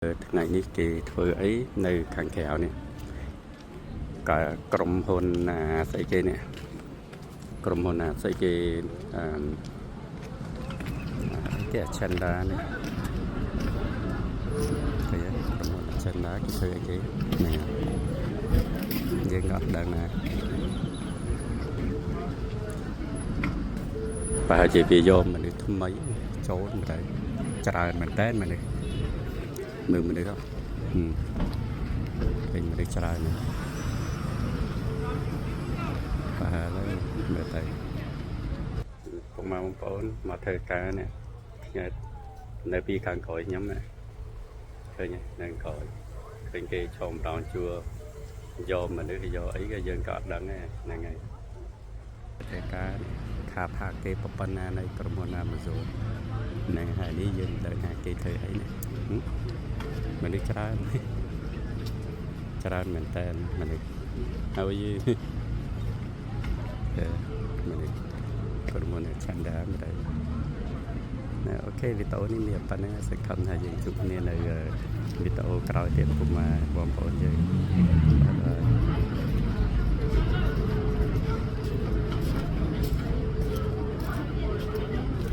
ថ្ងៃនេះគេធ្វើអីនៅខាងក្រៅនេះក៏ក្រុមហ៊ុនណាស្អីគេនេះក្រុមហ៊ុនណាស្អីគេអឺគេអចិន្តានេះឃើញទេក្រុមហ៊ុនអចិន្តាគេធ្វើអីគេនេះយើងក៏អត់ដឹងណាប្រហែលជាវាយកមនុស្សថ្មីចូលទៅច្រើនមែនតើមនុស្សមើលមនុស្សហឹមឃើញមនុស្សច្រើនណាស់ប្រហែលហើយមើលទៅពុកម៉ែបងប្អូនមកធ្វើការនេះខ្ញុំនៅពីខាងក្រោយខ្ញុំណាឃើញទេនៅក្រោយឃើញគេឈរម្ដងជួរយកមនុស្សយកអីក៏យើងក៏អត់ដឹងដែរហ្នឹងហើយធ្វើការនេះខាផាកគេប៉ុណ្ណានៅក្រុមហ៊ុន Amazon ហ្នឹងហើយនេះយើងដឹងថាគេធ្វើអីនេះហឹមមនុស្សច្រើន ច្រើនមែនតើមនុស្សហើយ អឺមនុស្សក្រុមហ៊ុនឆាន់ដាមែនតើណា OK វីដេអូនេះមានប៉ុណ្ណឹងសង្ឃឹមថាយើងជួបគ្នានៅវីដេអូក្រោយទៀតពុកម៉ែបងប្អូនយើង bye bye.